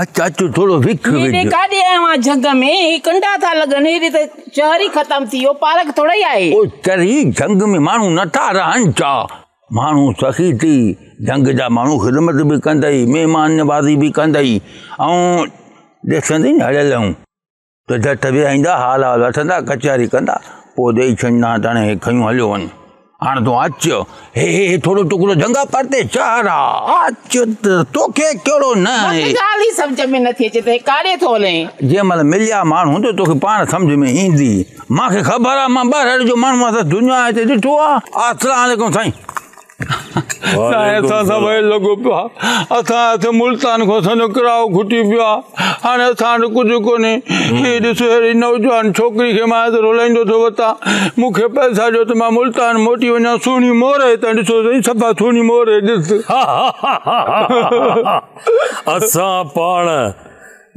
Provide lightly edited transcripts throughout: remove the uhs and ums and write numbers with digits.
اچ اچ ٿورو وک وجهه. هيڏي ڪاڏي آيو آهين جهنگ ۾؟ هي ڪنڊا ٿا لڳن، هيڏي ته شهر ئي ختم ٿي ويو، پارڪ ٿورئي آهي. او چري، جهنگ ۾ ماڻهو نٿا رهن ڇا؟ ماڻهو سخي ٿي، جهنگ جا ماڻهو خدمت به ڪندئي، مهمان نوازي به ڪندئي ۽ ڏسندين هڙيل آهيون. ته جهٽ ويهائيندا، حال احوال وٺندا، ڪچهري ڪندا، پوء ڏيئي ڇڏيندا ته هاڻي هي کنيون هليو وڃ. هاڻ تون اچ، هي هي هي ٿورو ٽڪرو جهنگ آ، پرتي شهر آ، اچ ته توکي ڪهڙو نه مون کي آهي. ڳالهه ئي سمجهه ۾ نٿي اچي ته هي ڪاڏي ٿو هلين؟ جنهن مهل مليا ماڻهو ته توکي پاڻ سمجهه ۾ ايندي. مان کي خبر آ، مان ٻهراڙي جو ماڻهو آهيان، دنيا هتي ڏٺو آ. السلام عليڪم سائين. سائين اسان سان ڀئي لڳو پيو آ، اسان آياسين ملتان کان، اسان جو ڪرايو کٽي پيو آ، هاڻي اسان وٽ ڪجهه ڪونهي. هي ڏس ههڙي نوجوان ڇوڪري کي مان هتي رولائيندو ٿو وتان، مون کي پئسا ڏيو ته مان ملتان موٽي وڃان. سهڻي مور هتان ڏسو سائين، صفا سهڻي مور هي ڏس. اسان پاڻ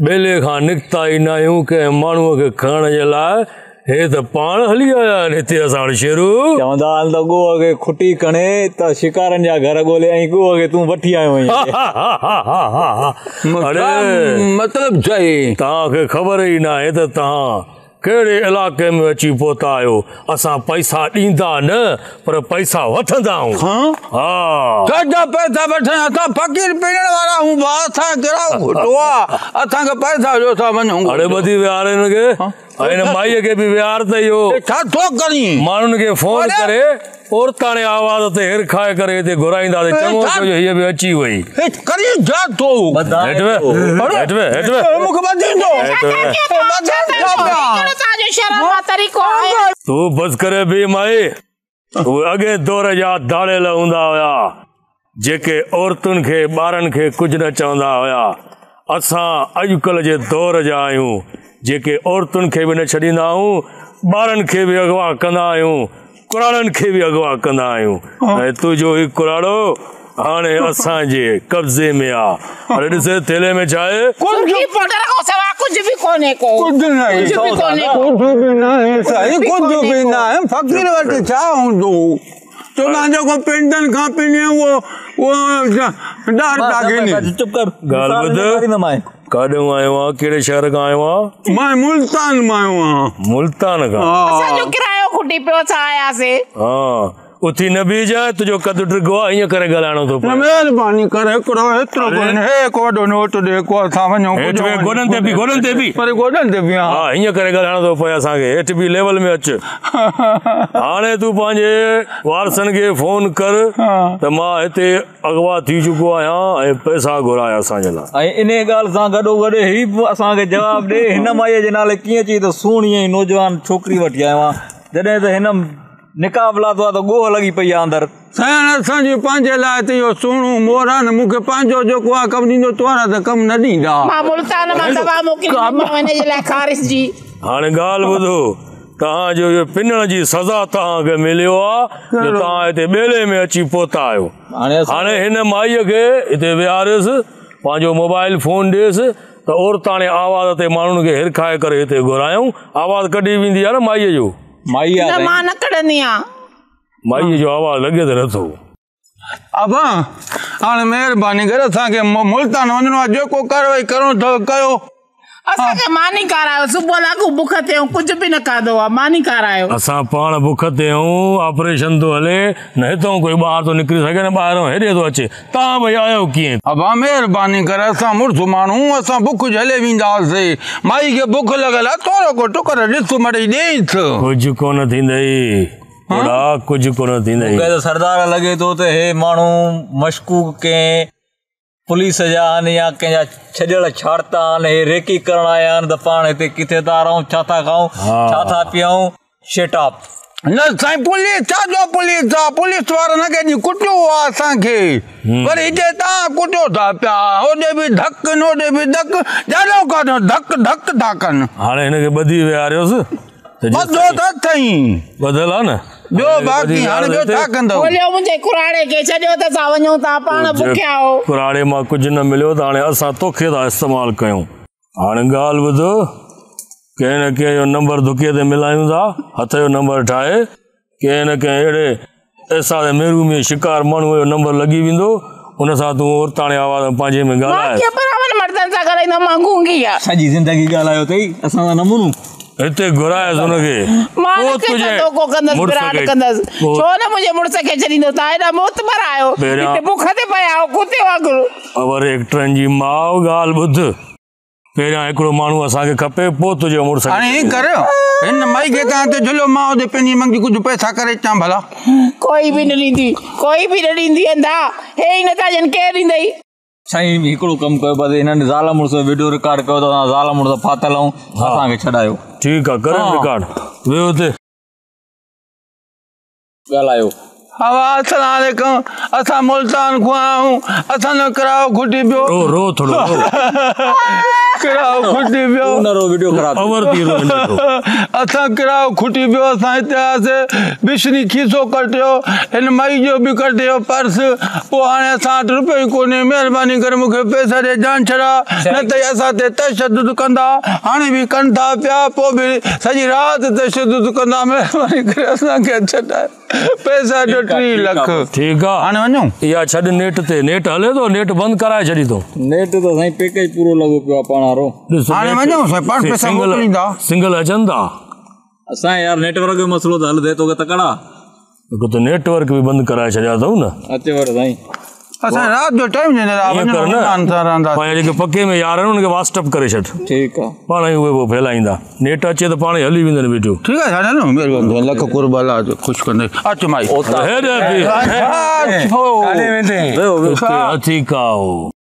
ٻيلي کان نڪتا ئي ناهيون ڪنهن ماڻهوء کي کڻڻ جي لاء، هي ته پاڻ هلي آيا آهن هتي اسان وٽ شيرو. چوندا آهن ته ڳوهه کي کٽي کڻي ته شڪارين جا گهر ڳولي ۽ ڳوهه کي تون وٺي آيو آهين هتي. اڙي مطلب ڇا آهي؟ توهان کي خبر ئي ناهي ته توهان ڪهڙي علائقي ۾ اچي پهتا آهيو؟ اسان پئسا ڏيندا نه پر پئسا وٺندا آهيون. ها؟ ها. ڇا پئسا وٺڻ؟ اسان فقير پيڙڻ وارا آهيون ڀاء، اسان کي ڪرايو گهٽو آ، اسان کي پئسا ڏيو اسان وڃون. اڙي ٻڌي ويهار هن کي ۽ هن مائيء کي به ويهار ته اهو. ڇا ٿو ڪرين؟ ماڻهن کي فون ڪري عورتاڻي آواز تي هرکائي ڪري هتي گهرائينداسين. چڱو ٿيو جو هيء به اچي وئي. ڪرين ڇا ٿو؟ هيٺ ويهه، هيٺ ويهه، هيٺ ويهه. مون کي ٻڌيندو. تون بس ڪري بيهه مائي. اهي اڳئين دور جا ڌاڙيل هوندا هيا، جيڪي عورتن کي ٻارن کي ڪجهه نه چوندا هيا. اسان اڄڪلهه جي دور جا آهيون، جيڪي عورتن کي به نه ڇڏيندا آهيون، ٻارن کي به اغوا ڪندا آهيون، ڪراڙن کي به اغوا ڪندا آهيون ۽ تنهنجو هي ڪراڙو هاڻي اسان جي قبضي ۾ آ. اڙي ڏس ٿيلهي ۾ ڇا آهي؟ سرخي پوڊر کان سوا ڪجهه به ڪونهي ڪو. ڪجهه ناهي. ڪجهه به ڪونهي ڪو. ڪجهه به ناهي سائين، ڪجهه به ناهي. فقير وٽ ڇا هوندو؟ چوندا آهن جيڪو پنڊن کان پني اهو اهو ڏهه رپيا گهني. چپ ڪر. ڳالهه ٻڌ، ڪاڏهون آيو آهين؟ ڪهڙي شهر کان آيو آهين؟ مان ملتان مان آيو آهيان. ملتان کان؟ اسان جو ڪرايو کٽي پيو، اسان آياسي. ها، اٿي نه بيهجانء، تنهنجو قد ڊگهو آهي، ائين ڪري ڳالهائڻو ٿو پوي. نه مهرباني ڪري هڪڙو ايترو ڪونهي، هي هڪ وڏو نوٽ ڏي ڪو اسان وڃون. هيٺ ويهه، گوڏن تي بيهه، گوڏن تي بيهه. پر گوڏن تي بيهان. ها، ائين ڪري ڳالهائڻو ٿو پوي اسان کي، هيٺ بيهه، ليول ۾ اچ. هاڻي تون پنهنجي وارثن کي فون ڪر ته مان هتي اغوا ٿي چڪو آهيان ۽ پئسا گهراء اسان جي لاء. ۽ انهيء ڳالهه سان گڏوگڏ هي به اسان کي جواب ڏي، هن مائيء جي نالي ڪيئن چئي ته سهڻي ۽ نوجوان ڇوڪري وٺي آيو آهيان، جڏهن ته هن نقاب لاٿو آهي ته ڳوهه لڳي پئي آهي اندر. سائڻ اسان جي پنهنجي لاء ته اهو سهڻو مور آهي نه، مون کي پنهنجو جيڪو آهي ڪم ڏيندو، تنهنجا ته ڪم نه ڏيندا. مان ملتان مان دوا موڪلي ڏنيمانو هن جي لاء خارش جي. هاڻي ڳالهه ٻڌو، توهان جو اهو پنڻ جي سزا توهان کي مليو آهي جو توهان هتي ٻيلي ۾ اچي پهتا آهيو. هاڻي هن مائيء کي هتي ويهاريس، پنهنجو موبائل فون ڏيس ته عورتاڻي آواز تي ماڻهن کي هرکائي ڪري هتي گهرايائون. آواز ڪڍي ويندي آهي نه مائيء جو. مائي آ نه سائين. مان نه ڪڍندي آن. مائيء جو آواز لڳي ته نٿو. ابا هاڻي مهرباني ڪري اسان کي ملتان وڃڻو آهي، جيڪو ڪارروائي ڪرڻو اٿو ڪيو. اسان کي ماني کارايو، صبح لاڳو بک تي آهيون، ڪجهه به نه کاڌو آهي، ماني کارايو. اسان پاڻ بک تي آهيون، آپريشن ٿو هلي، نه هتان ڪوئي ٻاهر ٿو نڪري سگهي نه ٻاهران هيڏي ٿو اچي. توهان ڀئي آيو ڪيئن؟ ابا مهرباني ڪري اسان مڙس ماڻهو اسان بک جهلي وينداسي، مائي کي بک لڳل آ، ٿورو ڪو ٽڪر ڏس مڙئي ڏيئيس. ڪجهه ڪونه ٿيندئي پوڙها، ڪجهه ڪونه ٿيندئي. مون کي ته سردار لڳي ٿو ته هي ماڻهو مشڪوڪ ڪنهن پوليس جا آهن يا ڪنهن جا ڇڏيل ڇاڙتا آهن، هي ريڪي ڪرڻ آيا آهن ته پاڻ هتي ڪٿي ٿا رهون، ڇا ٿا کائون، ڇا ٿا پيئون. شيٽ آپ. نه سائين پوليس ڇا جو پوليس آ، پوليس وارن اڳي ڏينهن ڪٽيو آ اسان کي، وري هتي تان ڪٽيو ٿا پيا، هوڏي به ڌڪ ان هوڏي به ڌڪ، جاڏو ڪاڏو ڌڪ ڌڪ ٿا ڪن. هاڻي هن کي ٻڌي ويهاريوس ته جيستائين. ٻڌو ته اٿئي. ٻڌل آ نه. ٻيو باقي هاڻي ٻيو ڇا ڪندؤ. کوليو منهنجي ڪراڙي کي ڇڏيو ته اسان وڃون ٿا، پاڻ بکيا آهو. ڪراڙي مان ڪجهه نه مليو ته هاڻي اسان توکي ٿا استعمال ڪيون. هاڻي ڳالهه ٻڌ، ڪنهن نه ڪنهن جو نمبر ڌڪي تي ملايون ٿا، هٿ جو نمبر ٺاهي، ڪنهن نه ڪنهن اهڙي احساس محروميء جو شڪار ماڻهوء جو نمبر لڳي ويندو، ان سان تون عورتاڻي آواز ۾ پنهنجي ۾ مان ڳالهاء. ڪيئن پراون مردن سان ڳالهائيندم، مان گونگي آ. سڄي زندگي ڳالهايو اٿئي، اسان سان نه ملون. هتي گهرائيس ان کي. مان پوء نه ڪنهن سان تنهنجي ڌوڪو ڪندس، مڙس فراڊ کي ڪندس. پوء ڇو نه منهنجي مڙس کي ڇڏيندو، توهان ايڏا معتبر آهيو، پهريان هتي بک تي پيا آهيو ڪتي وانگر. اوور ايڪٽرن جي ماء ڳالهه ٻڌ. پهريان هڪڙو ماڻهو اسان کي کپي، پوء تنهنجي مڙس کي هاڻي ائين ڪر، هن مائي کي تان هتي جهليو، مان هوڏي پنهنجي منگي ڪجهه پئسا ڪري اچان ڀلا. ڪوئي به نه ڏيندي، ڪوئي به نه ڏيندي انڌا، هي ئي نٿا ڏين، ڪير ڏيندئي؟ سائين هڪڙو ڪم ڪيو بس هنن زال مڙس جو وڊيو رڪارڊ ڪيو ته اسان زال مڙس ڦاٿل آهيون اسان کي ڇڏايو. ٺيڪ آ ڪرين رڪارڊ ويهه هتي. ڳالهايو. هوا السلام عليڪم اسان ملتان کان آيا آهيون اسان جو ڪرايو کٽي پيو. رو رو ٿورو رو. ڪرايو کٽي پيو. تون نه رو وڊيو خراب ٿي. اور ٿي روئين ڏٺو. اسان ڪرايو کٽي پيو اسان هتي آياسي بشني کيسو ڪٽيو هن مائي جو به ڪٽيو پرس پوء هاڻي اسان وٽ رپيو ئي ڪونهي مهرباني ڪري مون کي پئسا ڏي جان ڇڏاء نه ته هي اسان تي تشدد ڪندا هاڻي به ڪن ٿا پيا پوء به سڄي رات تشدد ڪندا مهرباني ڪري اسان کي ڇڏاء پئسا ڏيو 30 لک. ٺيڪ آ هاڻي وڃون. اها ڇڏ نيٽ تي نيٽ هلي ٿو نيٽ بند ڪرائي ڇڏي ٿو. نيٽ ته سائين پيڪيج پورو لڳو پيو آ پاڻ وارو. ڏس هاڻي نيٽ وڃون سائين پاڻ پئسا سنگل موڪليندا. سنگل اچن ٿا. اسان يار نيٽ ورڪ جو مسئلو ته حل ٿئي توکي تڪڙ آ. هڪ ته نيٽ ورڪ به بند ڪرائي ڇڏيا اٿئون نه. اچي وٺ سائين. اسان رات جو ٽائيم ڏنل آ ائين وڃڻو ڪر نه مهمان سان رهنداسين. پنهنجا جيڪي پڪي ۾ يار آهن انهن کي واٽس اپ ڪري ڇڏ. ٺيڪ آ. پاڻ ئي اهي پوء ڦهلائيندا. نيٽ اچي ته پاڻ ئي هلي ويندن ويڊيو. ٺيڪ آ سائين هلون مهرباني ٿيندي لک قرب الله جو خوش ڪندي اچ مائي. هيڏي بيهه. ڇا ٿيو. هتي هٿي ڪائو.